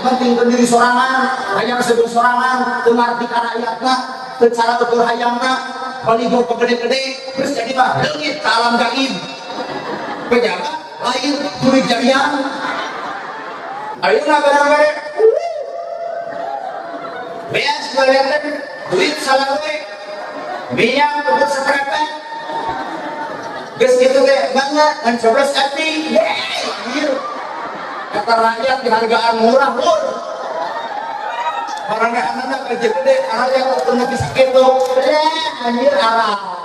Pentingkeun diri sorangan, hayang seubeuh sorangan, teu ngarti ka rakyatna, teu cara ukur hayangna, baligo gede-gede, terus jadi mah leungit ka alam gaib. Pejabat lain duit jamian. Ayeuna barang-barang beas 2 liter, duit salawe, minyak ukur seprepet. Geus kitu teh mangga ngan coblos abdi. Anjir. Kata rakyat dihargaan murah lur. Barangnya anak kerja gede, rakyat ukur nepi sakitu. Anjir arah.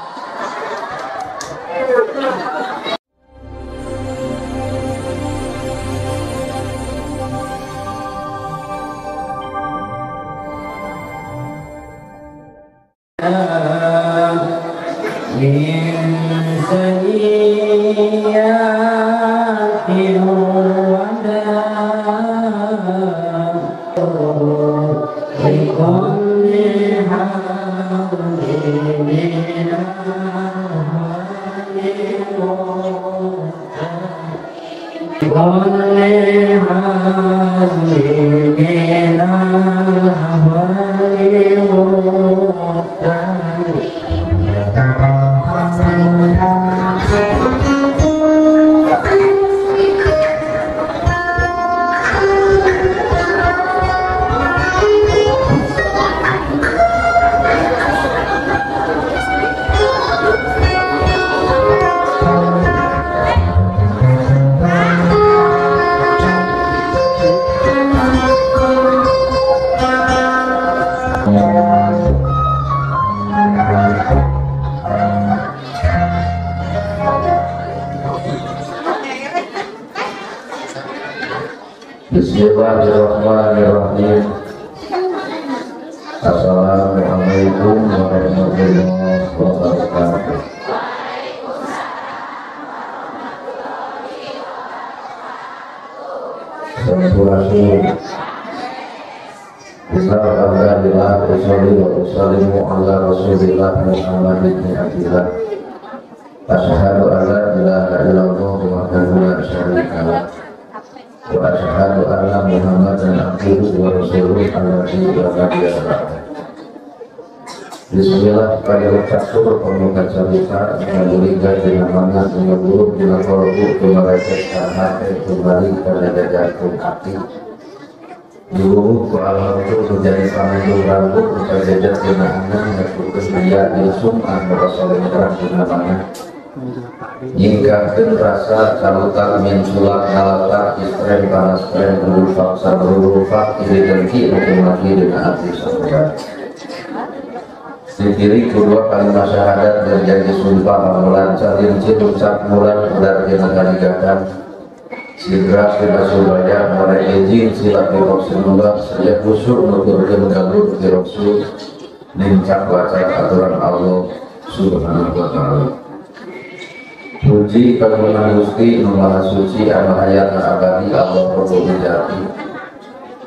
من سيئات الوداع لكل حول من لكل حول من الأهوال Bismillahirrahmanirrahim. Assalamualaikum warahmatullahi wabarakatuh. Sampurasun. Alhamdulillah wassalatu wassalamu ala rasulillah Muhammad bin Abdillah. Asyhadu an la ilaha illallah wahdahu la syarika lah. Wa asyhadu anna Muhammadan abduhu wa rasuluhu alladzi la nabiyya ba'dahu. Bismillah pada catur pemuka cerita mengulikan dina mana mengeburu dina kolbu tumareset ka hate kembali kana jajarkeun ati. Diwuh ku alam tu menjadi pamindung rambut rupa jajar dina angan ngaturkeun dia dilsum anu rasoleh terang dina mana. Nyingkahkeun rasa calutan min sulak ngalata istren panas tren berupak saberupak iri dengki hukum lagi dina ati sakurat. Dipilih kedua kalimat syahadat dan janji sumpah pamulan calin cilucak mulan ular dina kaligatan sidra dina subaya mulai izin silap diroksinullah sejak kusur nuturkeun galur diroksul nincak waca aturan Allah subhanahu wa ta'ala. Puji kagungan Gusti nu Maha Suci anu hayatna abadi Allah Rabbul Jati.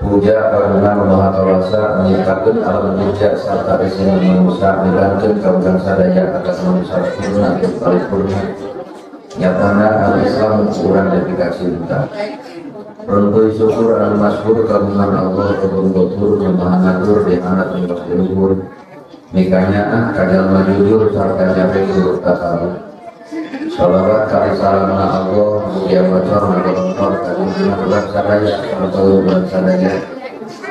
Puja kagungan nu Maha Kawasa nyiptakeun alam dunya sarta isina manusia milangkeun ka urang sadaya atas manusia purna jeung paripurna. Nyatana al-Islam urang dipika cinta. Runtuy syukur anu masyhur kagungan Allah Rabbul Ghafur nu Maha Ngatur di handap di luhur. Mikanya ah kajalma jujur sarta jabe turut tasawu. Salawat kali salamna Allah mugia bocor nagontor kagungan urang sadaya sarta urang sadaya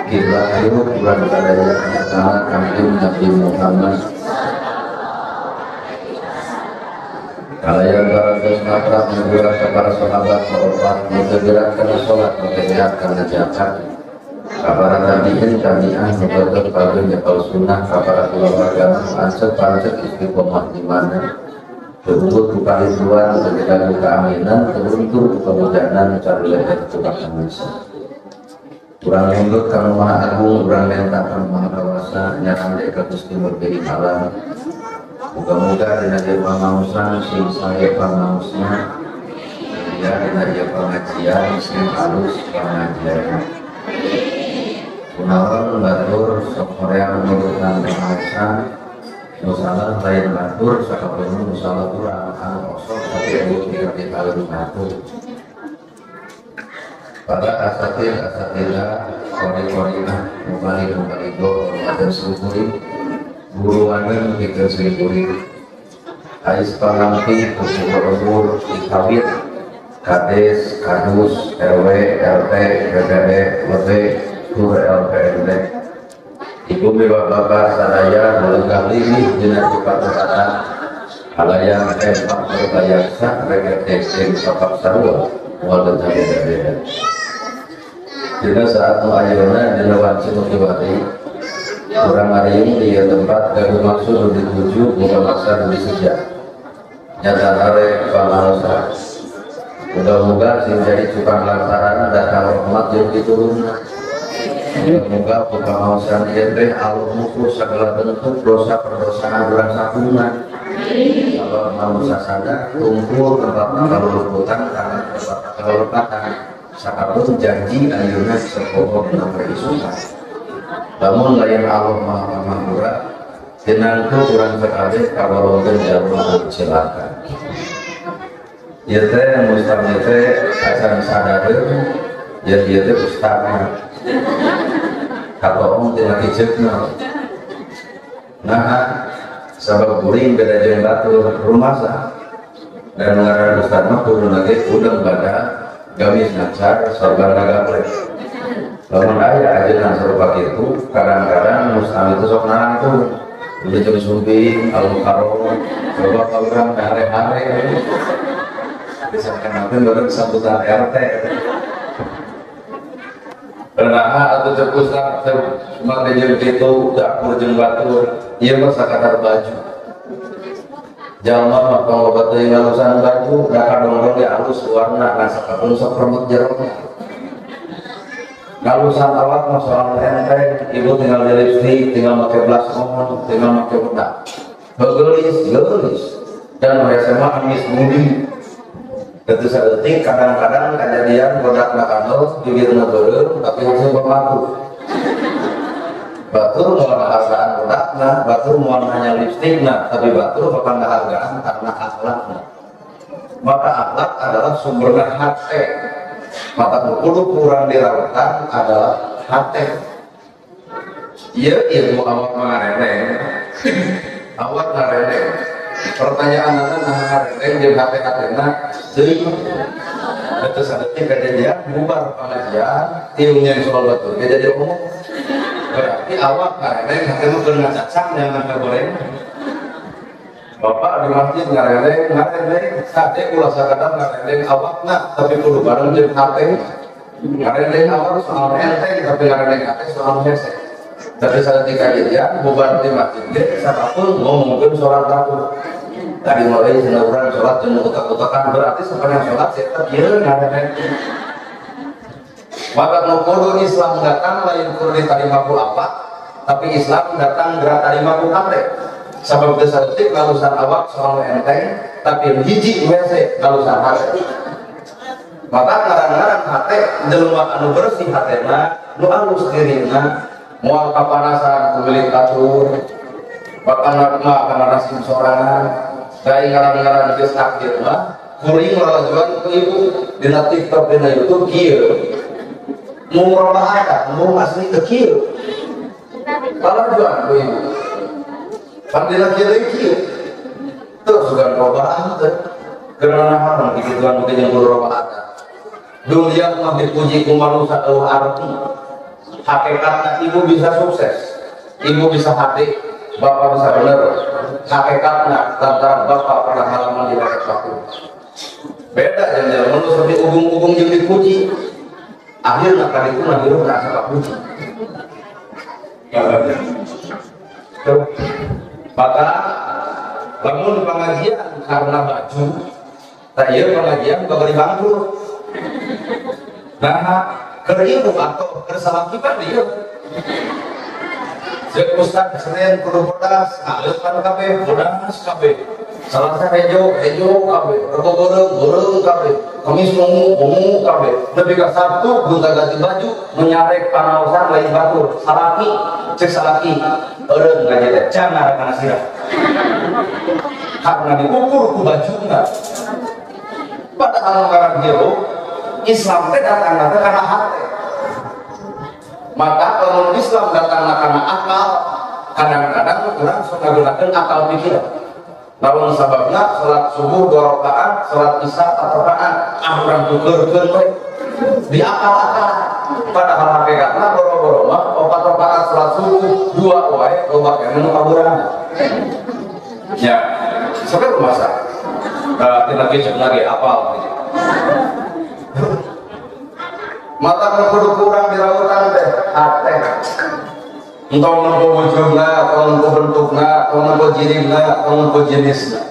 kiblat hirup urang sadaya nyatana kangjeng Nabi Muhammad. Kalayan barantos naprak menggerak ke para sahabat mengorban menggerak karena sholat menggerak karena zakat kapara tabi'in tabi'ah menggerak pada nyepal sunnah kapara keluarga ansep pancet istiqomah di mana teruntur kepalituan terjadi keaminan teruntur kemudahan cari leher tukang manusia. Kurang mundur kamu Maha Agung, kurang minta kamu Maha Kawasa, nyarang dek ke Gusti Murbei alam. Moga-moga dina ieu pangaosan sing sae pangaosna, ya dina ieu pengajian sing alus pengajian. Kunaon batur sok hoream nurutan pangaosan, nu salah lain batur sakapeung nu salah urang anu osok tapi eueuh dikapitalun batur. Para asatid asatidah kori-korina mubalik-mubaligo dan sungkuri buruanan kita sungkuri ais pangampi kukur umur ikawit kades, kadus, RW, RT, PPD, LB, tur LPMD ibu bapak sadaya melengkap lini dina dipatutatan halayang empat berbayaksa reketek sokap sarua mual beda-beda. Dina saat nu ayeuna dina wanci nu kiwari urang ngariung di ieu tempat gaduh maksud nu dituju boga maksad nu disejak nyata rarek pangaosa muga-muga sing jadi cukang lantaran datang rahmat jeung piturunna muga-muga pangaosan ieu teh alus muku sagala bentuk dosa perdosaan urang sakumna sabab manusia sadar tumpul tempat kaluluputan karena tempat kalulupatan sakabeh janji ayeuna sapoho nomor isukan lamun lain Allah Maha Maha tinangtu urang sakabeh kabalongkeun jalma anu cilaka ieu teh mustami teh acan sadareun jeung ieu teh ustadna katoong tina kiceukna nah sabab kuring beda jeung batur rumasa dan ngaran ustad mah kudu lagi udang bada gamis nacar sorban nagaplek lamun aya ajeuna sarupa kitu kadang-kadang mustami itu sok narangtung jeung sumping al-mukarram coba ka urang hare-hare disangkanakeun bareng sambutan RT nah atuh cek ustad mah jeung kitu dapur jeung batur ieu mah sakadar baju jalma mah tong loba teuing ngalusan baju da kadongdong ge alus warna nah sakapun sok remet jerona ngalusan awak mah soal enteng ibu tinggal di lipstick tinggal make blush on tinggal make bedak geulis geulis dan SMA amis budi ketu saeutik kadang-kadang kejadian bodak nakano bibirna beureum tapi hasil pamatu batur moal ngahargaan bodakna batur moal hanya lipstikna tapi batur bakal ngahargaan karena akhlakna maka akhlak adalah sumberna hate maka kudu kurang dirawatan adalah hate ieu ilmu awak ngareneng awak ngareneng pertanyaan nana nah ngareneng jeung hate-hatena deui betul sadetik kejadian bubar pengajian tiungnya soal batur kejadian umum berarti awak ngareneng hate mah keur ngacacang jangan kagoreng bapak di masjid ngareneng ngareneng hate ulah sakadar ngareneng awakna tapi kudu bareng jeung hate ngareneng awak soal enteng tapi ngareneng hate soal hese tapi saat kejadian bubar di masjid ge sapapun ngomongkeun sholat takut tadi mulai cenah urang sholat jeung utak-utakan berarti sepanjang sholat saya ieu ngareneng maka nu kudu Islam datang lain kudu ditarima ku apa tapi Islam datang geura tarima ku hate sabab teu saeutik ngalusan awak soal enteng tapi hiji WC ngalusan hate maka ngaran-ngaran hate jelema anu bersih hatena nu alus dirina moal kapanasan ku milik batur bakal mah kana rasim sorangan dai ngaran-ngaran geus takdir mah kuring lalajuan ku ibu dina TikTok dina YouTube kieu murabah mung asli teu kieu lalajuan ku ibu pan dina kieu deui kieu teu sugan robah teh karena naon kituan mungkin jeung kudu robah dunia mah dipuji ku manusia eueuh arti hakikatna ibu bisa sukses ibu bisa hati bapak bisa bener hakikatna lantaran bapak pernah halaman di rakyat baku beda jeung jelema nu seperti ubung-ubung jeung dipuji akhirna ka ditu mah hirup rasa kapuji maka lamun pengajian karena baju tak ieu pengajian babari bangkrut nah keur ieu atau keur salaki pan ieu Jeung ustad Senin kudu bodas, aleupan kabeh, bodas kabeh. Salasa hejo, hejo kabeh. Rebo beureum, beureum kabeh. Kamis ungu, ungu kabeh. Nepi ka Sabtu gonta-ganti baju, menyarek panaosan lain batur. Salaki, cek salaki, eureun ngaji teh cangar kana sirah. Karena diukur ku bajuna. Padahal ngaran hirup Islam teh datangna teh kana hate. Maka lamun Islam datangna kana akal, kadang-kadang urang sok ngagunakeun akal pikiran. Lamun sababna salat subuh 2 rakaat, salat isya 4 rakaat, ah urang tukeurkeun we. Di akal-akal. Padahal hakikatna boro-boro mah 4 rakaat salat subuh 2 wae loba keneh nu kaburan. Ya, sampai rumah tina ge cek lagi apal. Mata kudu kurang dirautan teh hate. Entong nempo wujudna, tong nempo bentukna, tong nempo jirina, tong nempo jenisna.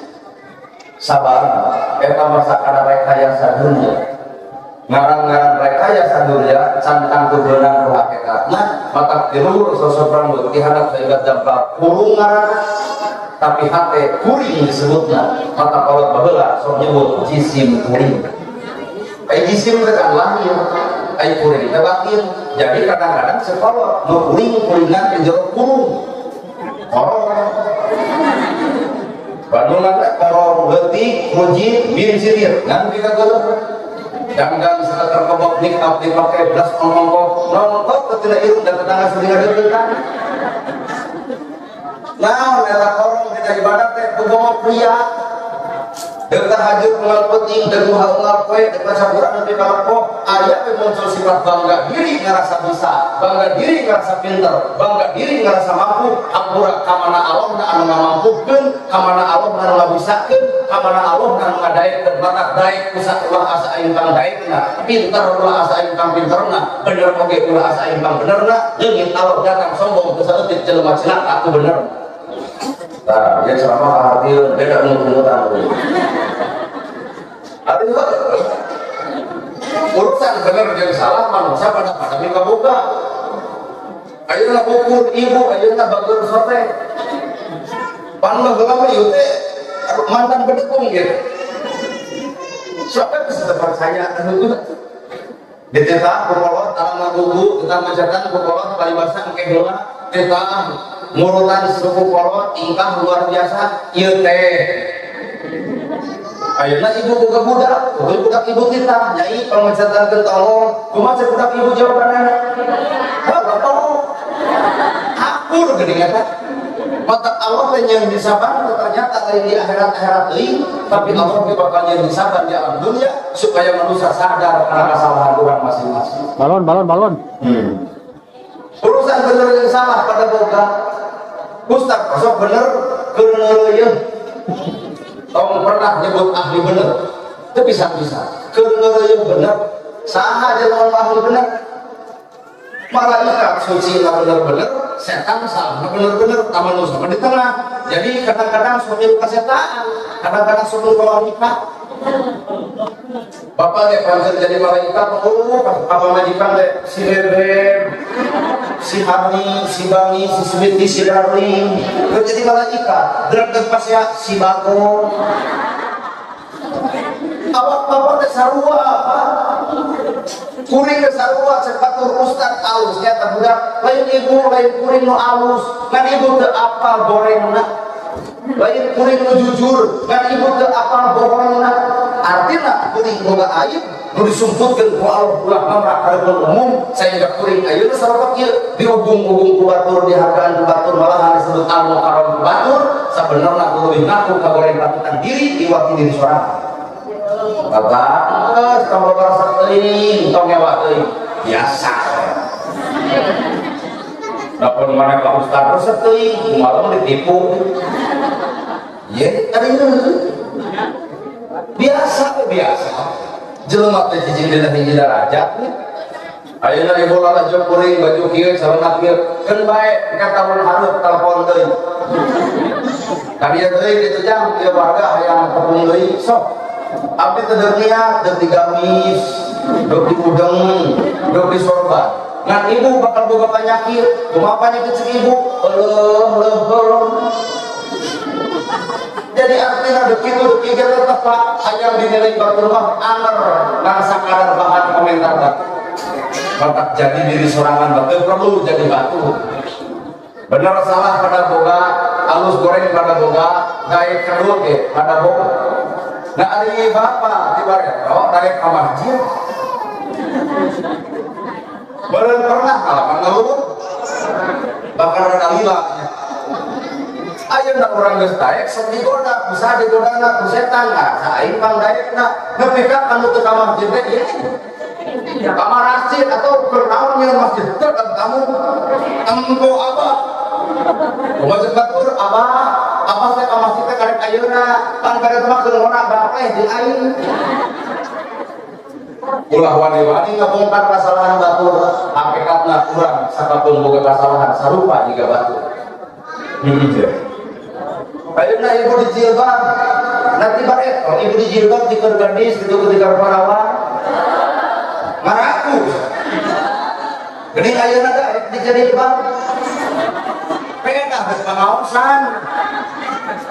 Sabar, eta masa kana rekayasa dunya. Ngaran-ngaran rekayasa dunya can tangtu beunang ku hakikatna, matak tiluhur sosok rambut di hadap saibat jabal kurung ngaran, tapi hate kuring disebutna. Mata kolot baheula sok nyebut jisim kuring. Ai jisim teh kan lahir, ai kuring teh batin. Jadi kadang-kadang sekolot nu kuring-kuringan di jero kurung. Korong. Bandungan teh korong leutik, rujit, bin sirir, ngan dikageuleuh. Dangdang saat terkebok nikap dipake belas ongkong nongkok ketina irung dan tetangga sering ngageuleuh. Naon eta korong dina ibadat teh kubomo pria. Deuk tahajud unggal penting, deuk unggal poe, deuk maca Quran nepi ka lepoh, aya we muncul sifat bangga diri ngarasa bisa, bangga diri ngarasa pinter, bangga diri ngarasa mampu, hampura ka mana Allahna anu ngamampukeun, ka mana Allahna anu ngabisakeun, ka mana Allahna anu ngadaekeun, matak daek ku ulah asa aing pang daekna, pinter ulah asa aing pang pinterna, bener oge ulah asa aing pang benerna, leungit Allah datang sombong teu saeutik jelema cilaka aku bener. Tah, dia ceramah kahartieun, beda ungut-ungutan. Artinya urusan bener jeung salah manusia pada pada mikaboga. Ayeuna ukur ibu, ayeuna bageur sote. Pan baheula mah ieu teh mantan pendukung gitu. Sampai geus teu percaya dititah ku kolot tarang ngagugu, titah macetan ku kolot paribasa engke heula, titah murutan suku kolot tingkah luar biasa ieu teh. Ayeuna ibu boga budak, boga budak ibu titah, nyai pangmacetankeun tolong, kumaha cek budak ibu jawabanna? Heuh, tolong. Akur geuning eta. Mata Allah teh nyeun hisaban ternyata lain di akhirat-akhirat teuing, tapi Allah ge bakal nyeun hisaban di alam dunia supaya manusia sadar kana kesalahan urang masing-masing. Balon, balon, balon. Urusan bener yang salah pada boga. Ustaz kosok bener keur ngeureuyeuh. Tong pernah nyebut ahli bener. Teu bisa-bisa. Keur ngeureuyeuh bener, saha jelema ahli bener? Malaikat suci lah bener-bener, setan salah bener-bener, taman sama di tengah. Jadi kadang-kadang suami ka setan, kadang-kadang suami ka malaikat. Bapak deh pancen jadi malaikat, oh bapak majikan deh si Bebeb, si Harni, si Bangi, si Sweety, si Darling, jadi malaikat. Dreg pas ya si Bagong. Awak bapak teh sarua apa? Kuring ke sarua cek batur ustad alus nyata budak lain ibu lain kuring nu alus ngan ibu teu apal gorengna, lain kuring nu jujur ngan ibu teu apal bohongna. Artina kuring boga aib nu disumputkeun ku Allah ulah mamrak ka umum sehingga kuring ayeuna sarua kieu diugung-ugung ku batur dihargaan ku batur malahan disebut al mukarram ku batur sabenerna leuwih ngaku ka goreng batutan diri iwati diri sorangan. Bapak, tong loba resep teuing, tong ngewa teuing. Biasa. Dapun mana ka ustaz resep teuing, kumaha mah ditipu. Ye, tadi biasa biasa. Jelema teh cicing dina hiji darajat. Ayeuna ibu lalajo kuring baju kieu sareng kieu, keun bae ka taun hareup telepon deui. Kadieu deui kitu jam ieu warga hayang tepung deui sok. Abdi teu deuk niat, deuk digamis, deuk diudeng, deuk disorban. Ngan ibu bakal boga panyakit, kumaha panyakit cek ibu? Euleuh leuheung. Jadi artinya deuk kitu deuk ieu tetep Pak, hayang dinilai batur mah anger ngan sakadar bahan komentar batur. Batak jadi diri sorangan batur perlu jadi batu. Bener salah pada boga, alus goreng pada boga, gaek kedua ge pada boga. Nah ari bapak di Baretro daek ka masjid, Beureun pernah ngalaman ngalurut. Bahkan rada lila nya. Ayeuna urang geus daek sok digoda, usaha digodana ku setan ngarasa aing pang daekna nepi ka kanu teu ka masjid teh ieu. Kamar masjid atau keur naon nyeun masjid teu kamu empo abah. Kumaha ceuk batur abah, abah teh ka masjid teh karek ayeuna, pan karek mah keur ngora bapleh di aing. Ulah wani-wani ngabongkar kasalahan batur, hakikatna urang sakapeung boga kasalahan sarupa jiga batur. Ayeuna ibu di jilbab, nanti barek kalau ibu di jilbab tikeur gadis gitu ketika parawan ngaraku. Geuning ayeuna daek di jilbab. Pengen geus pangaosan.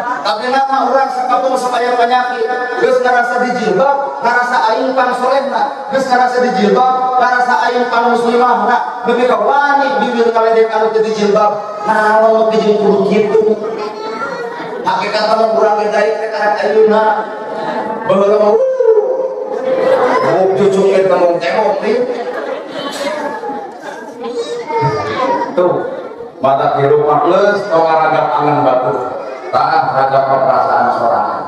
Tapi nama urang sakapeung sok aya penyakit, geus ngarasa di jilbab, ngarasa aing pang solehna, geus ngarasa di jilbab, ngarasa aing pang muslimahna, nepi ka wani bibir kaledek anu teu di jilbab. Naon nepi jeung kudu kitu. Hakikat mah urang ge daek teh karek ayeuna. Baheula mah cucung ge tembong-tembong teh. Tuh, mata hirup mah geus tong ngaragap angan batur. Tah ragap perasaan sorangan.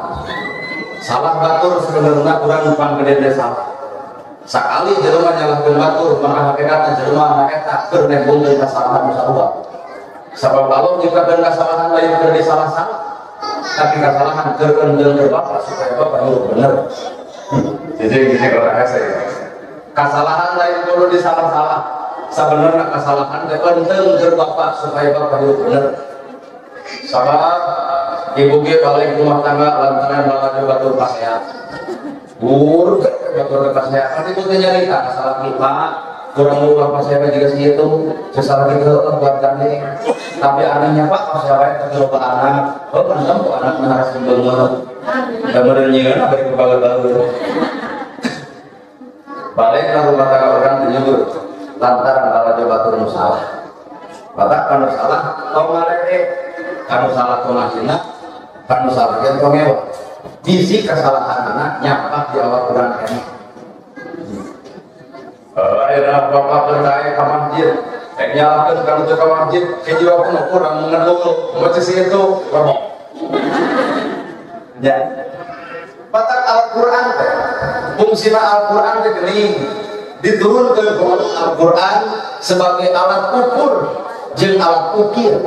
Salah batur sebenarnya urang pang gede teh salah. Sakali jelema nyalahkeun batur, maka hakikatna jelema eta keur nembongkeun kasalahan nu sarua. Sabab Allah nyiptakeun kasalahan lain keur disalah-salah, tapi kasalahan keur endeng ke bapak supaya bapak hirup bener. Jadi gini kalau hese. Kasalahan lain kudu disalah-salah. Sabenerna kasalahan teh endeng keur bapak supaya bapak hirup bener. Sabab ibu ge balik rumah tangga lantaran balanja batur pasea. Buruk batur pasea. Kan ibu teh nyarita kasalah kita, kurang ulah pasea juga segitu, sesalah gitu buat kami. Tapi anehnya Pak, pasea wae teh loba anak. Oh, pendem kok anak harus beungeut. Da meureun nyieun bari kebageul-bageul. Balik ka rumah tangga urang teh nyebut lantaran balanja batur nu salah. Batak kanu salah tong ngalede, kanu salah tong ngahina, kanu salah ge tong ngewa. Bisi kesalahan anak nyapak di awal urang keneh. Ayeuna bapak keur daek ka masjid, rek nyalahkeun kanu teu ka masjid, kejiwa pun urang mengendul, maca si itu rebok. Ya. Batak Al-Qur'an teh, fungsina Al-Qur'an teh geuning diturunkeun ku Al-Qur'an sebagai alat ukur jeung alat ukir.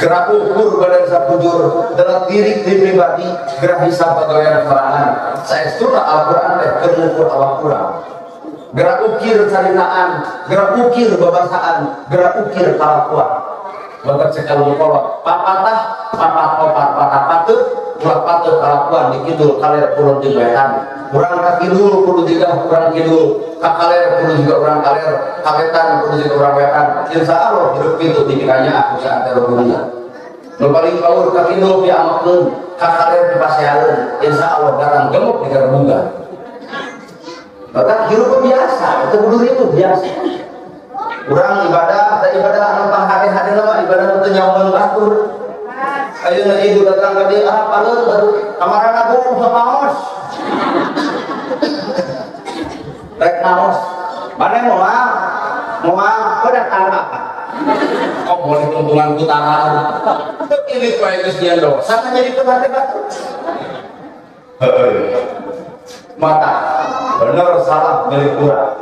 Gerak ukur badan sapujur dalam diri di pribadi gerak hisab pagawean sorangan. Saestuna Al-Qur'an teh keur ngukur awak urang. Gerak ukir caritaan, gerak ukir babasaan, gerak ukir kalakuan. Batak cek ilmu kolot, papatah, papat opat patah patut, ulah patut kalakuan di kidul kaler kulon jeung wetan. Urang ka kidul kudu jiga urang kidul, ka kaler kudu jiga urang kaler, ka wetan kudu jiga urang wetan. Insya Allah hidup kitu dipikanya aku saantero dunia. Nu paling paur ka kidul piamekeun, ka kaler pipasealeun, insya Allah datang gemuk di bunga. Bahkan hidup biasa, itu kudu ribut biasa. Urang ibadah, da ibadah anu panghade-hade mah ibadah nu teu nyahoeun batur. Ayeuna ibu datang ka dieu, ah paleun baru kamarana bung samaos. Rek naos. Mane moal? Moal kok datang apa? Kok boleh tungtungan ku tangan. Teu ilit wae geus nyieun dosa kan jadi teu hate batur. Heeh. Mata bener salah milik urang,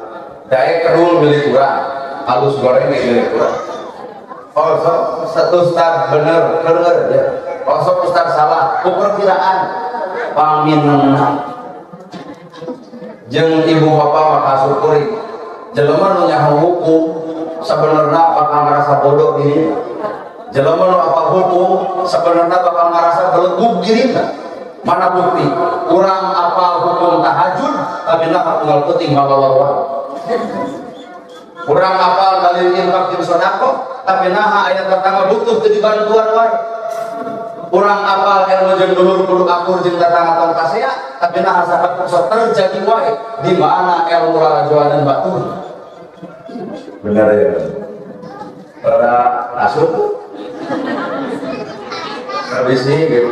daek kedul milik urang, halus goreng milik urang. Oh sok satu ustad bener bener ya. Oh sok ustad salah, perkiraan pangminenna. Jeung ibu bapak maka syukuri, jelema nu nyaho hukum sebenarnya bakal ngerasa bodoh diri. Jelema nu apal hukum sebenarnya bakal ngerasa belegug dirina. Mana bukti? Kurang apal hukum tahajud, tapi nah unggal peuting malalawah. Kurang apal dalil infak jeung sedekah, tapi nah aya tetangga butuh teu dibantuan wae. Kurang apal ilmu jeung dulur kudu akur jeung tetangga tong kasea, tapi nah sakat sok terjadi wae di mana ilmu lalajoan batur. Benar ya. Para asup. Habis nih gitu.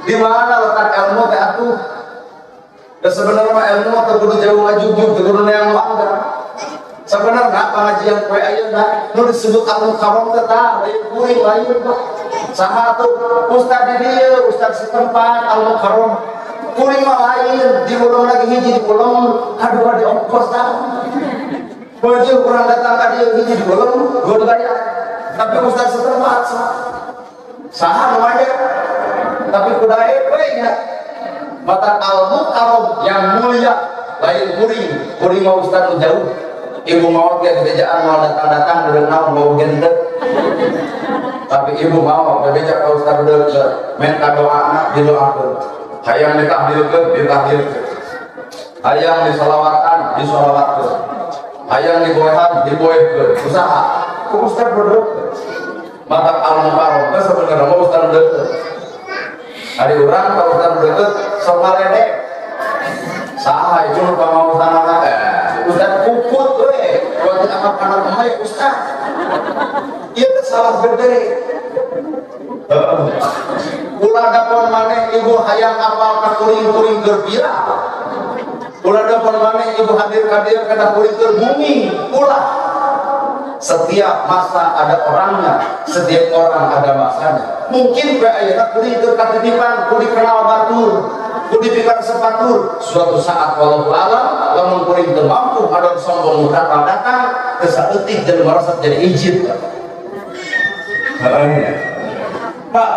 Di mana letak ilmu teh atuh? Dan sebenarnya ilmu teu kudu jauh ngajugjug, teu kudu neang nu anggar. Sebenarnya pengajian poe ayeuna nu disebut al-mukarram teh tah lain kuring lain Pak. Saha atuh ustad di dieu, ustad setempat al-mukarram. Kuring mah lain, di ulung lagi hiji di ulung, kadua di ongkos tah. Baju kurang datang ka dieu hiji di ulung, dua dibayar. Tapi ustad setempat saha nu aya. Tapi kudae we nya. Mata al-mukarram yang mulia lain kuring, kuring mah ustad nu jauh. Ibu mau dia bejaan mau datang-datang udah naon mau gender. Tapi ibu mau bebeja ka ustad deukeut, minta doana didoakeun. Hayang ditahlilkeun, ditahlilkeun. Hayang disolawatan, disolawatkeun. Hayang diboehan, diboehkeun. Usaha ku ustad deukeut. Mata al-mukarram teh sebenarnya mah ustad deukeut. Ari urang ka ustad deukeut sok ngaledek. Saha itu nu pamaosanana teh? Ustad puput we, waktu angkat kanan emak ustad. Ieu teh salah gede. Ulah dapon maneh ibu hayang apal ka kuring-kuring keur viral. Ulah dapon maneh ibu hadir ka dieu kana kuring keur bumi. Ulah. Setiap masa ada orangnya, setiap orang ada masanya. Mungkin we ayeuna kuring keur katitipan, kuring kenal batur, kudu dipikir sepatur. Suatu saat wallahu alam lamun kuring teu mampu adon sombong datang datang teu saeutik jeung merasa jadi izin. Pak,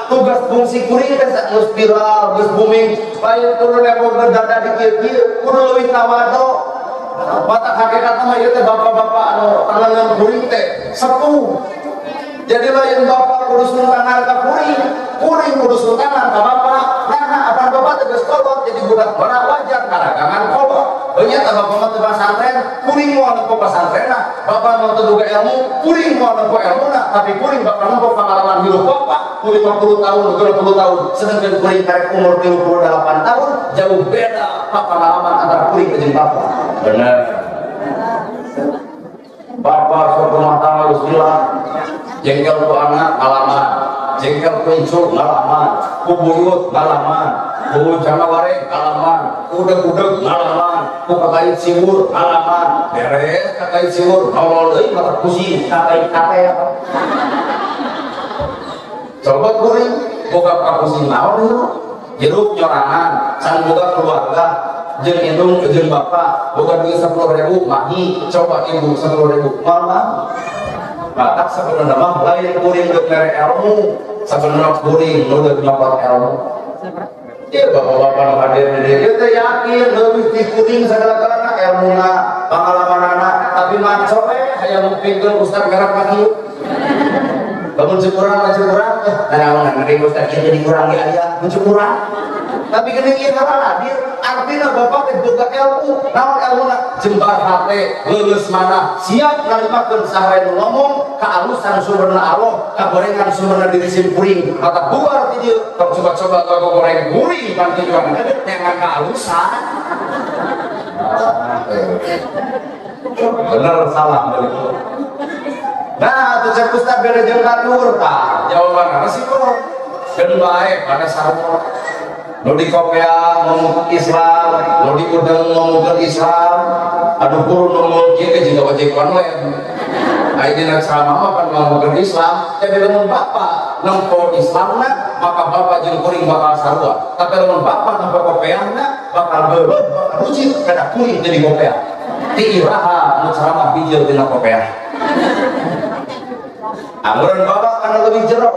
tugas fungsi kuring teh geus viral, geus booming, lain kudu nempokeun dada di kieu-kieu, kudu leuwih tawadu. Batak hakikatna mah ieu teh bapak-bapak anu tangan kuring teh sepuh. Jadi lain bapak kudu suntangan ka kuring, kuring kudu suntangan ka bapak. Nah, apa bapak teh geus kolot jadi budak bara wajar karagangan kolot. Heunya tah bapak mah teu pasantren, kuring moal nempo pasantrenna, bapak mah teu boga ilmu, kuring moal nempo ilmuna, tapi kuring bakal nempo pengalaman hidup bapak 50 tahun, 30 tahun. Sedangkan kuring karek umur 38 tahun, jauh beda pengalaman antara kuring jeung bapak. Bener. Bapak sok rumah tangga geus gila. Jengkel ku anak ngalaman, jengkel ku incu ngalaman, ku buyut ngalaman, ku janaware ngalaman, ku udeg-udeg ngalaman, ku kakait siwur ngalaman, beres kakait siwur nolol deui mata pusing kakait katel. Coba kuring boga kapusing naon ieu? Hirup nyorangan, can boga keluarga, jeung indung jeung bapak, boga duit 10.000 mahi, coba ibu 10.000 malah. Batak sebenarnya mah lain kuring deuk mere ilmu, sebenarnya kuring nu deuk nyokot ilmu. Ieu bapak-bapak nu hadir di dieu teh yakin leuwih ti kuring sagala-galana ilmuna, pangalamanana, tapi maco we hayang ngupingkeun ustad garap ka kieu. Lamun cukurang mah cukurang, naon ngering ustad kieu jadi kurang ge aya, mun cukurang. Tapi geuning ieu ngaran hadir, artina bapak teh boga ilmu, naon ilmuna? Jembar hate, leuleus mana, siap narimakeun saha nu ngomong, kaalusan sumberna Allah, kagorengan sumberna diri sim kuring, mata bubar ti dieu, tong coba-coba goreng kuring pan tujuan neangan kaalusan. Bener salah balik. Nah, atuh cek ustad beda jeung batur tah. Jawabanna simpel. Geun bae pada sarua. Nu di kopea ngomong Islam, nu di udeng ngomong Islam, aduh guru ngomong kieu ge jiga ojek online. Aya dina ceramah mah pan ngomongkeun Islam, jadi lamun bapak nempo Islamna, maka bapak jeung kuring bakal sarua. Tapi lamun bapak nempo kopeana, bakal beubeut, bakal rucit kada kuring jadi kopea. Ti iraha nu ceramah bijil tina kopea. Amuran bapak kana leuwih jero.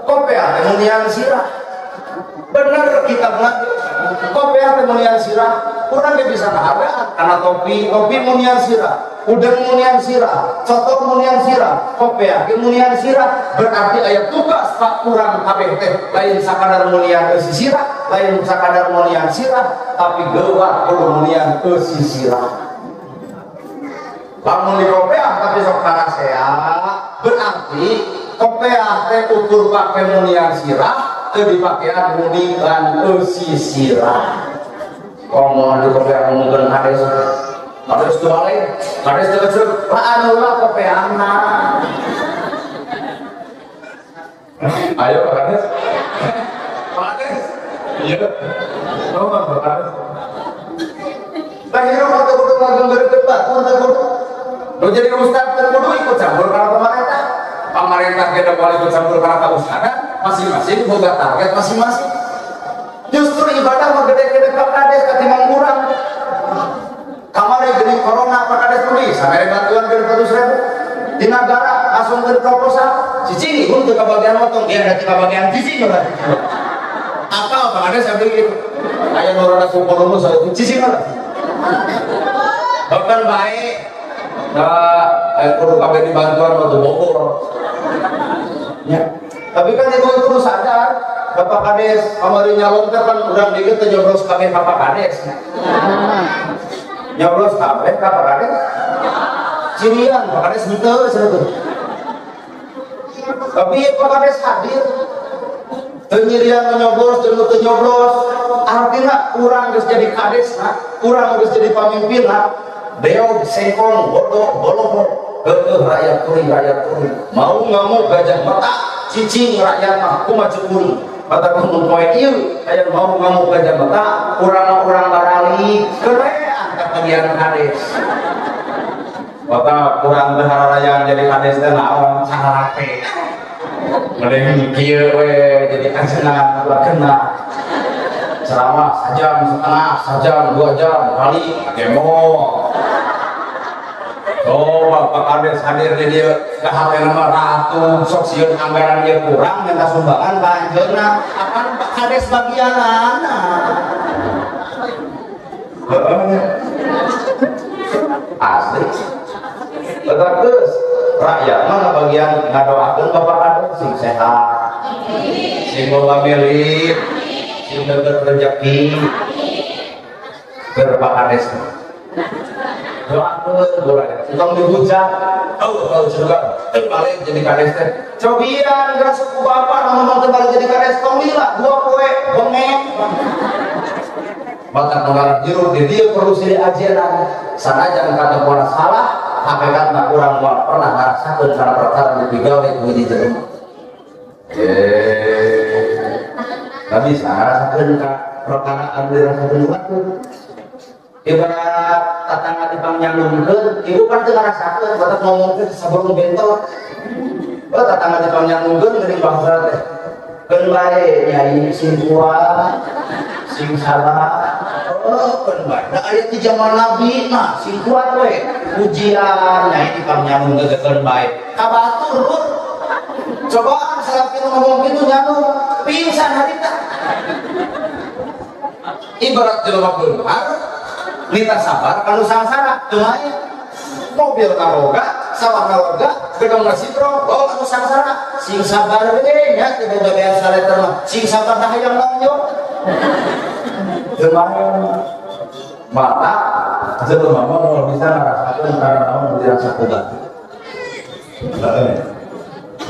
Kopea teh munian sirah. Bener kitab lagi kopiah teh munian sirah, kurang ge bisa ngahargaan karena topi, topi munian sirah, udeng munian sirah, cotor munian sirah, kopiah ge munian sirah, berarti aya tugas pak kurang kabeh teh lain sakadar munian eusi sirah, lain sakadar munian sirah, tapi geuwat kudu munian eusi sirah. Lamun di kopiah tapi sok karasea, berarti kopiah teh ukur pake munian sirah, teu dipakean munian eusi sirah. Ngomong di kopiah ngomongkeun kades, kades teu balik, kades teu kecek, laan ulah kopiahna. Ayo Pak Kades. Pak Kades. Iya. Ngomong Pak Kades. Dina hirup teu kudu ngagenggeurkeun batur teu kudu. Nu jadi ustad teu kudu ikut campur kana pemerintah. Pemerintah ge moal ikut campur kana kaustadan, masing-masing boga target masing-masing. Justru ibadah mah gede-gede Pak Kades katimbang kurang. Kamari geuning corona Pak Kades tulis samere bantuan 600.000. Di negara asungkeun proposal, cicing ihun teu kabagian motong, ieu da teu kabagian cicing lah. Apa Pak Kades abdi gitu. Aya nu rada kumpul saya cicing lah. Bahkan baik. Nah, kudu kabeh dibantuan mah teu Bogor. Ya. Tapi kan ibu kudu sadar, Bapak Kades kamari nyalon teh kan urang dieu teh nyoblos kabeh ka Pak Kades. Nyoblos kabeh ka Pak Kades. Cirian Pak Kades henteu cenah teh. Tapi Pak Kades hadir. Teu nyirian nyoblos jeung teu nyoblos, artinya urang geus jadi kades, urang geus jadi pamimpin, beog sengkong bodoh boloho heueuh rakyat kuring mau ngamuk gajah mata cicing rakyat mah kumaha ceuk kuring mata kudu poe ieu aya mau ngamuk gajah mata urang-urang barali kerean ka bagian kades mata kurang teh hararayang jadi kades teh naon carape mending kieu we jadi ajengan ulah kena ceramah sajam setengah sajam 2 jam kali demo. Oh, Bapak Kades hadir di dieu ka hatena mah ratu sok sieun anggaran ieu kurang minta sumbangan ka anjeunna apan Pak Kades bagianana. Asli. Tegas rakyat mah bagian ngadoakeun Bapak Kades sing sehat. Sing boga milik, sing deukeut rezeki. Keur Pak Kades. Doakeun urang tong dihujat. Oh, kalau juga teu balik jadi kades teh. Cobian geus ku bapak ngomong teu balik jadi kades tong lila 2 poe bengek. Mata ngaran hirup di dieu perlu silih ajaran. Sanajan kata pola salah, hakikatna urang moal pernah ngarasakeun kana perkara nu digawe ku hiji jelema. Nggak bisa ngarasakeun ka perkara anu dirasakeun batur. Ibarat tetangga dipangyalungkeun, ibu kan teu ngarasakeun, batak ngomongkeun sabarung bentor. Oh, tetangga dipangyalungkeun geuning bangsa teh. Keun bae nyai sing kuat, sing sabar. Oh, keun bae. Da aya di zaman Nabi mah sing kuat we. Ujian nyai dipangyalungkeun keun bae. Ka batur pun. Cobaan salaki ngomong kitu nyanu, pingsan harita. Ibarat jelema beunghar nita sabar kanu sangsara teu aya mobil kaboga sawah kaboga gedong nasitro oh anu sangsara sing sabar we nya teu boga beas saleter mah sing sabar tah hayang nonyo teu aya mata jelema mah moal bisa ngarasakeun kana naon dirasa ku batur heeh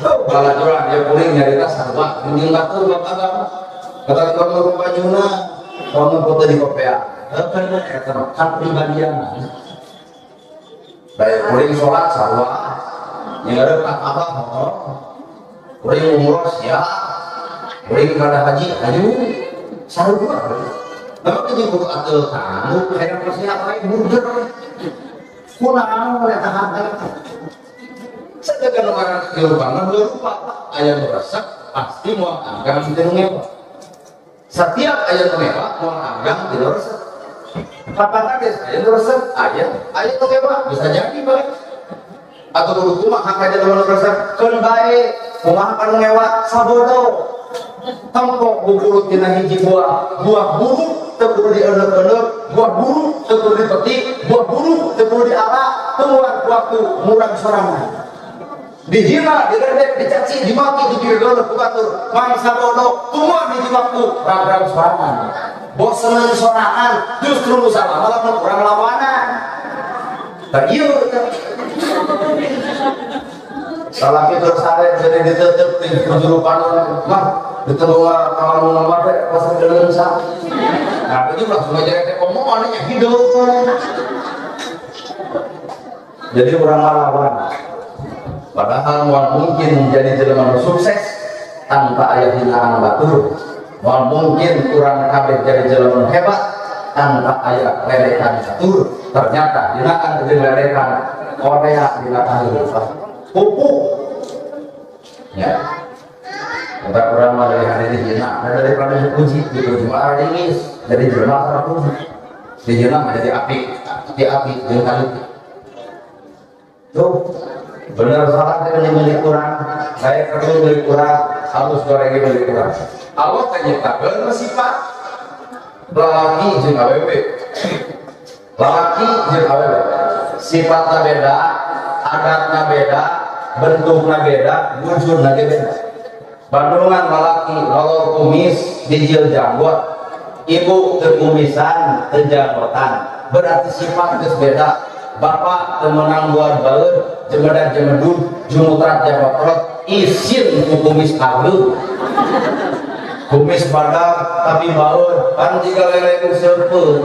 balajuran dia kuring nyarita sarua mending batur bapak agama kata tukang ngurung bajuna kamu foto di kopea kan pribadian baik kuring sholat sarua yang ada tak apa kuring umroh siap kuring pada haji haji sarua memang ini kudu atel tamu kayak persiap lain burger kunaon eta harta sedangkan orang kehidupan mah lupa aya nu resep pasti moal anggang teu ngewa. Setiap aya nu ngewa moal anggang teu resep. Kapan kades aya nu resep aya aya nu ngewa bisa jadi bae. Atau kudu kumaha ka jelema nu resep keun bae kumaha ka nu ngewa sabodo. Tempo buburu tina hiji buah, buah buruk teu kudu dieuleuh-euleuh, buah buruk teu kudu dipetik, buah buruk teu kudu diala, keluar waktu murang sorangan. Dihina, diledek, dicaci, dimaki, dipirgoleh ku batur, mangsa bodoh, tumuan hiji waktu rag-rag sorangan. Bosenan sorangan, justru nu salah malah nu kurang lawanan. Tah ieu salah kitu sare jadi ditutup di juru panon mah ditengah kalau nomor teh pasang deuleu sa. Nah, itu langsung aja teh omongan nya hidup. Jadi urang ngalawan. Padahal moal mungkin jadi jelema nu sukses tanpa aya hinaan batur. Moal mungkin urang kabeh jadi jelema nu hebat tanpa aya ledekan catur. Ternyata dinakan jeung ledekan Korea dina kahirupan pupuk ya. Kita kurang mah dari hari ini dihina, daripada dipuji, dipuji mah ringis, jadi jelema salah puji. Dihina mah jadi api, api jeung kali. Tuh, bener salah teh milik urang, saya perlu milik urang, halus goreng milik urang. Allah teh nyiptakeun sifat lalaki jeung awewe. Lalaki jeung awewe. Sifatna beda, adatna beda, bentukna beda, wujudna ge beda. Bandungan lalaki lolor kumis dijil janggot, ibu teu kumisan teu janggotan, berarti sifat geus beda. Bapak teu meunang buat baeur, jemedak jemedud, jumutrat jamotrot, isin ku kumis ageung. Kumis badak tapi baeur, pan jiga lele ku seupeun.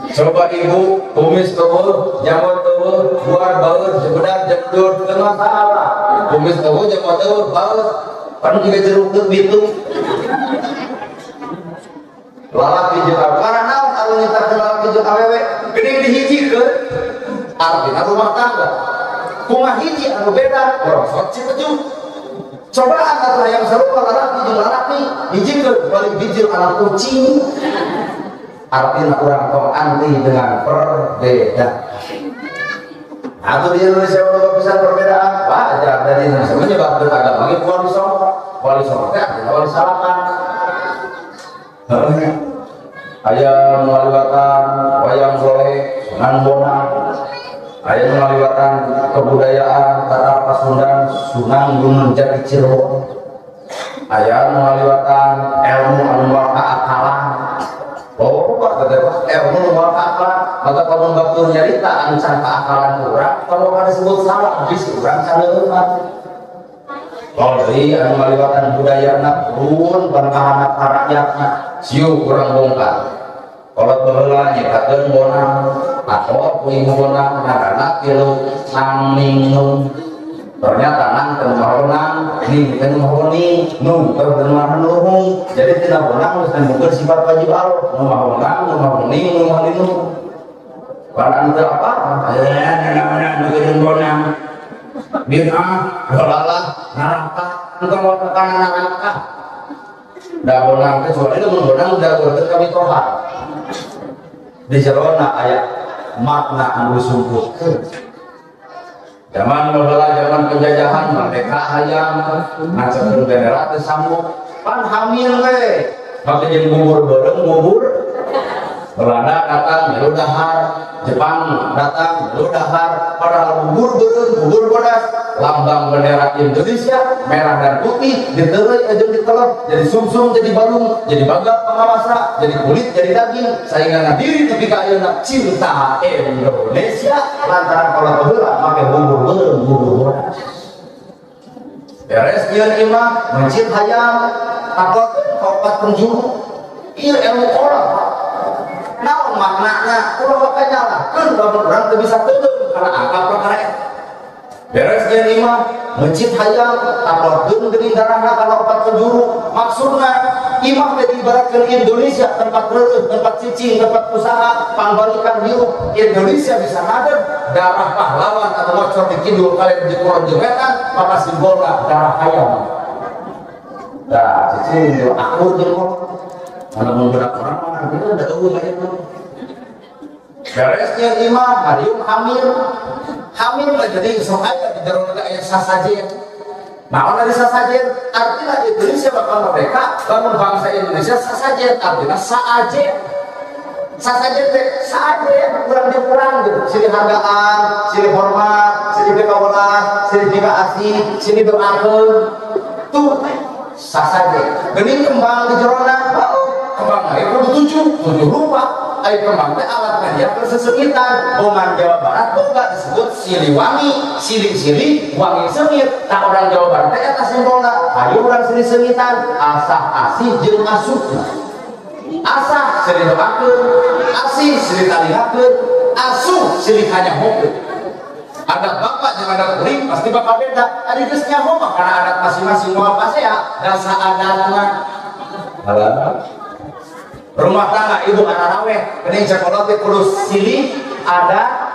Coba ibu kumis teueuh, janggot teueuh, buar baeur, jemedak jemedud, teu masalah. Kumis teueuh, janggot teueuh, baeur, pan jiga jeruk teu bitung. Lalaki jeung awewe, karena naon anu nyiptakeun lalaki jeung awewe geuning dihijikeun, artina rumah tangga. Kumaha hiji anu beda, orosot cipejuk. Cobaan atuh hayang sarupa lalaki jeung lalaki, hijikeun balik bijil anak kucing. Artina urang tong anti dengan perbedaan. Atau di Indonesia loba pisan perbedaan, wajar dari Indonesia menyebabkan agama ge wali songo, wali songo teh artina wali salapan. Aya nu ngaliwatan wayang golek Sunan Bonang, aya nu ngaliwatan kebudayaan Tatar Pasundan Sunan Gunung Jati Cirebon, aya nu ngaliwatan ilmu anu moal kaakalan. Oh, Pak, teh ilmu nu moal kaakalan, maka lamun batur nyarita anu can kaakalan urang, kalau kada disebut salah bisi urang saleuman. Deui anu ngaliwatan budayana turun bangkahanap ka rakyatna, sieu urang bongkar. Kolot baheula nyiptakeun bonang, takot ku ibu bonang ngaranna tilu nang ning nung. Ternyata nang teu maronang, ning teu mahoning, nung teu mahoning. Jadi tina bonang geus nemukeun sifat wajib Allah, nu mahonang, nu mahoning, nu mahoning. Pan anu teu apa? Nu geudeun bonang. Bid'ah, dolalah, neraka, engkau mau tekanan neraka. Da bonang kecuali lamun bonang udah goreng kami toha. Di jerona aya makna anu disumputkeun. Zaman baheula zaman penjajahan merdeka hayang ngacekeun bendera teu sambung, pan hamil we. Make jeung bubur beureum bubur. Belanda datang milu dahar, Jepang datang milu dahar, padahal bubur beureum bubur bodas. Lambang bendera Indonesia merah dan putih diteureuy jeung ditelep jadi sumsum, jadi balung, jadi baga pengawasa, jadi kulit, jadi daging, saingan diri nepi ka ayeuna cinta Indonesia lantaran kolot baheula make bubur beureum bubur bodas. Beres ieu imah mencit hayam takot opat penjuru ieu ilmu kolot. Naon maknana ulah bakal nyalahkeun lamun urang teu bisa teudeung kana angka perkara eta. Beres jeung imah mencit hayam taplorkeun geuning darahna kana opat penjuru. Maksudna imah teh diibaratkeun Indonesia tempat reureut, tempat cicing, tempat usaha pangbalikan hirup. Indonesia bisa ngadeg darah pahlawan atau ngocor di kidul kalian di kulon jeung wetan, maka simbolna darah hayam. Tah cicing akur jeung kolot. Kalau menggerak orang mah artinya ada eueuh aya mah. Beresnya imah harium hamil. Hamil mah jadi sok aya di jero aya sasajen. Naon ari sasajen? Artinya Indonesia bakal merdeka, lamun bangsa Indonesia sasajen artinya saajen. Sasajen teh saajen kurang dikurang gitu. Silih hargaan, silih hormat, silih pikawelas, silih pikaasih, silih doakeun. Tuh teh sasajen. Geuning kembang di jerona, bau kembang aya kudu tujuh, tujuh rupa. Ayo kembang teh alat media persesengitan. Boman Jawa Barat boga disebut Siliwangi, sili-sili wangi sengit. Tak orang Jawa Barat teh eta simbolna. Ayo urang silih sengitan, asah asih jeung asuh. Asah silih doakeun, asih silih talihakeun, asuh silih kanyahokeun. Adat bapak jeung adat kuring pasti bakal beda. Ari geus nyaho mah kana adat masing-masing moal pasea, dasa adatna. Halah. Rumah tangga ibu araraweh geuning sakola teh kudu silih ada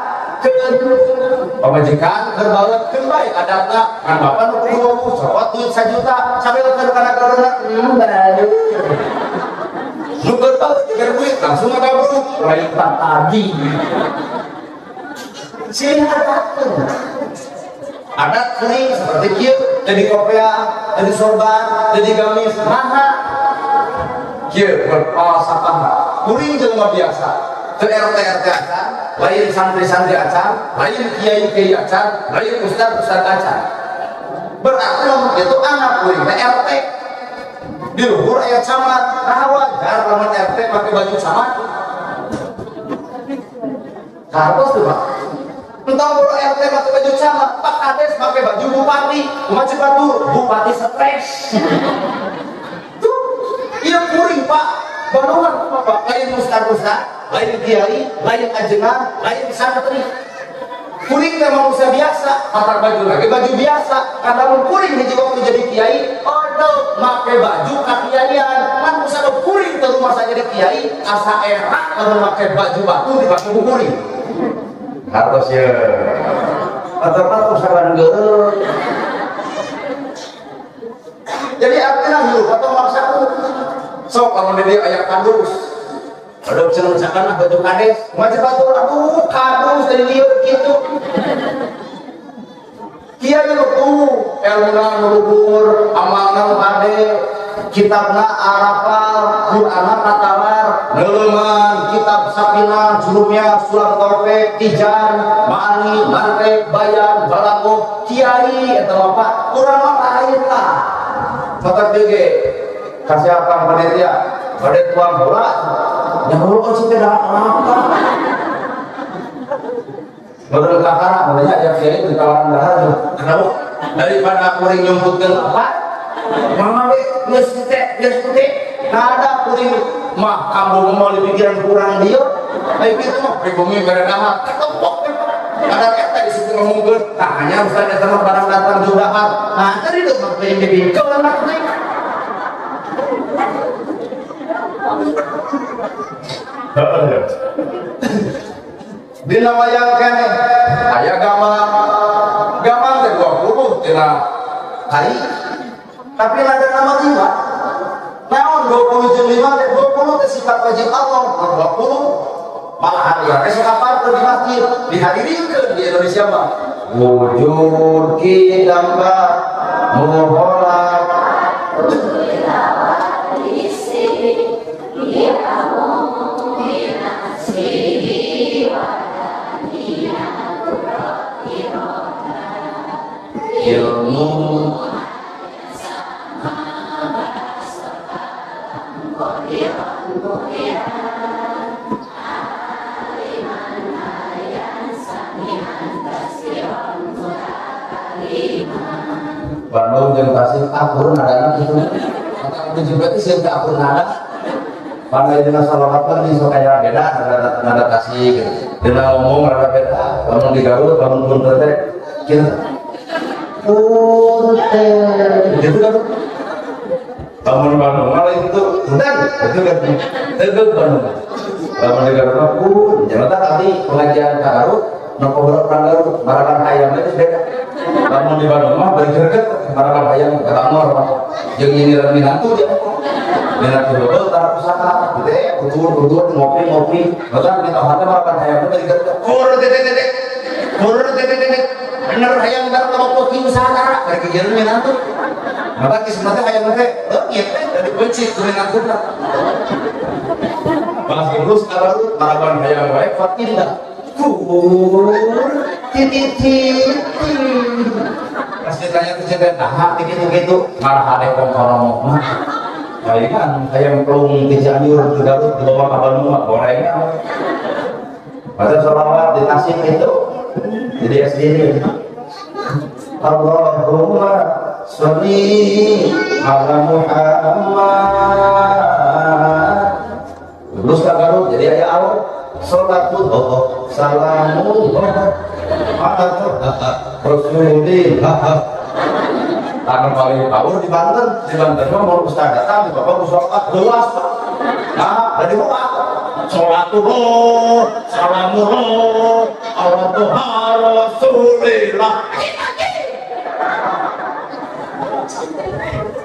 pamajikan keur baeut keun bae adatna kan bapak nu kudu cokot duit 1 juta sambil keur kana kareuna baru nu keur baeut dibere duit langsung ngagabruk lain tadi silih adatkeun adat kuring seperti kieu jadi kopea jadi sorban jadi gamis maha kieu berfalsafah kuring jelema biasa teu RT RT acan lain santri-santri acan lain kiai-kiai acan lain ustad-ustad acan berarti lamun kitu anak kuring teh RT di luhur aya camat nah wajar lamun RT make baju camat kartos tuh Pak entah boro RT make baju camat Pak Kades make baju bupati kumaha ceuk batur bupati stres tuh ieu kuring Pak Bandungan Pak lain ustad-ustad lain kiai lain ajengan lain santri kuring teh manusia biasa pakai baju lagi baju biasa karena mun kuring hiji waktu jadi kiai aduh make baju kakiaian man usah kuring teu rumasa jadi kiai asa erak lamun make baju batu dibatu ku kuring hartos ye ataupun usahaan geureuh jadi artinya hirup atau maksa sok lamun di dieu aya kadus aduh cenah-cenakan baju kades kumaha ceuk batur aduh kadus dari lieur kitu kiai nu tuh elmuna nu luhur amalna nu hade kitabna arafal Qur'anna katalar neuleuman kitab sapina jurumnya sulam taufik tijan ma'ani mantek bayan balagoh kiai eta mah Pak urang mah lain lah matak deui ge kasiapan panitia bade tuang bola nyaho sih teh apa meureun kakara mulanya aya kiai di tawaran dahar kenapa daripada kuring nyumputkeun apa mama we geus teh geus putih nada kuring mah kampung mau dipikiran kurang dieu ai kitu mah pribumi bere dahar ketempok ada eta di situ ngomongkeun tah nya ustaz eta mah barang datang jeung dahar nah tadi deuk mah pengen dipikeun anak kuring dina wayang keneh aya gamang gamang teh 20 tina kai tapi ada nama 5 naon 20 jeung 5 teh 20 teh sifat wajib Allah 20 malahan urang teh sok apalkeun di masjid dihadirinkeun di Indonesia mah wujud kidamba muholak ilmu Bandung jeung Tasik akur nadana kitu. Mata udah juga teh sieun teh akur nada. Pandai dina salawat mah sok aya beda nada Tasik gitu. Dina ngomong rada beda, lamun di Garut lamun punten teh kitu. Punten gitu kan. Lamun Bandung mah lain kitu, punten itu kan. Tegeuk Bandung. Lamun di Garut mah pun, jangan tadi pengajian ka Garut, nu kobrol urang Garut, maraban hayam teh beda. Lamun di Bandung mah bari greget maraban hayam katamor jeung nyindiran minantu dia. Minantu heubeul tara pusaka gitu ya, kutur-kutur ngopi-ngopi. Bahkan kita hate maraban hayam teh bari greget. Kur teh. Kur teh. Bener hayam bar lopo ki usahara bari kejaran minantu. Maka kisah teh hayam teh leungit teh dari becik ku minantu. Balas terus ka Garut maraban hayam wae fatinda. Kur titit pas ditanya ke cewek nah gitu-gitu marah ada kongkoromok mah kan ayam pelung di Cianjur di Garut dibawa ke Bandung mah gorengan baca sholawat di Tasik itu jadi SD ini Allahumma sholli ala Muhammad terus ke Garut jadi ayah Allah sholatullah salamullah ala Rasulillah. Tangan paling power di Banten mah mau ustaz datang di bapak musyawarah luas Pak. Nah, dari rumah sholatullah, salamullah, ala Tuhan Rasulillah.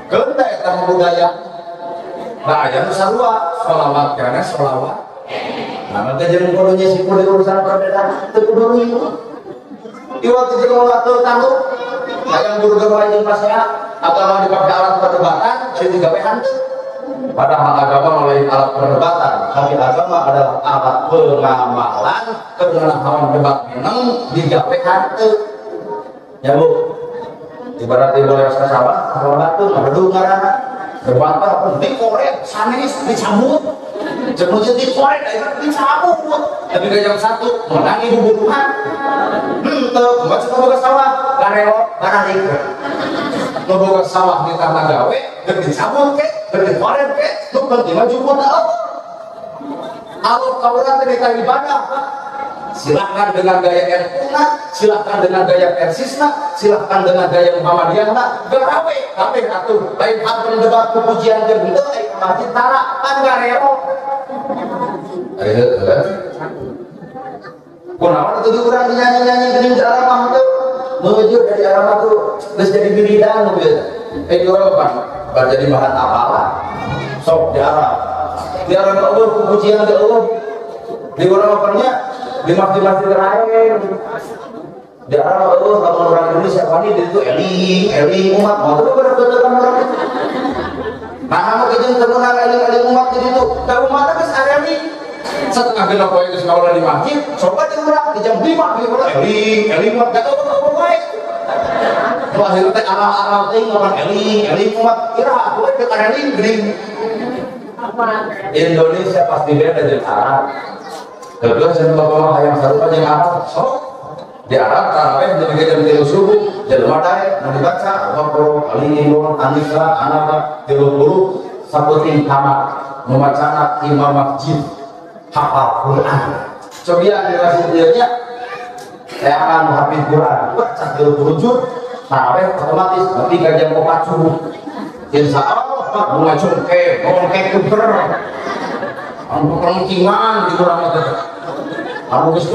Gede eta budaya. Nah, aya nu sarua, sholawat kana sholawat. Nah, maka jeung kudu si kudu urusan perbedaan teu kudu ieu. Ieu teh jeung ulah teu tangguh. Hayang guru wae jeung pasea agama dipake alat perdebatan, jadi digawe hanteu. Padahal agama lain alat perdebatan, tapi agama adalah alat pengamalan. Karena hawan debat menang digawe hanteu. Ya Bu, ibarat ibu lewat sawah, kalau batu ngabedung ngaranna. Debat apa dikoret, sanes dicabut. Jenuh dikoret, dicabut. Tapi ke jam 1 menang ibu buruhan. Henteu, kumaha cenah boga sawah, garelo bararik. Nu boga sawah nitahna gawe, geus dicabut ke, geus dikoret ke, nu penting mah juput Allah. Allah ka urang teh ditah ibadah. Silahkan dengan gaya NU-na, silahkan dengan gaya Persisna, silahkan dengan gaya Muhammadiyahna, garawe kabeh atuh. Lain hak debat pujian jeung henteu ai ka masjid tara pan garero. Ayo, kunaon atuh di urang dinyanyi-nyanyi geuning di Arab mah teu? Menuju dari Arab tuh geus jadi wiridan nu bieu. Di urang mah bar jadi bahan apalah. Sok di Arab. Di Arab mah eueuh pujian teh eueuh. Di urang mah nya di masjid-masjid lain. Di Arab eueuh lamun urang Indonesia wani di ditu eling, eling umat. Mah teu bener-bener urang. Nah, mah jeung teu meunang eling-eling umat di ditu. Da umat geus areling. Setengah genep poe geus ngaula di masjid, coba di urang di jam 5 di urang eling, eling umat da eueuh wae. Nu akhirna teh aral-aral teh ngomong eling, eling umat. Iraha atuh we areling geuning. Indonesia pasti beda jeung Arab. Kedua, saya bapak mah hayang sarupa jeung Arab. Sok di Arab tarawih jadi jam 3 subuh, jelema daek nu dibaca Al-Baqarah, Ali Imran, An-Nisa, An-Naba 30 saputing tamat nu macana imam masjid hafal Quran. Cobian di masjid ieu nya teangan hafal Quran, baca 30 juz, tarawih otomatis berarti ka jam 4 subuh. Insya Allah Pak ngacungke, ngongke kuber. Anu kelengkingan di urang teh. Anu geus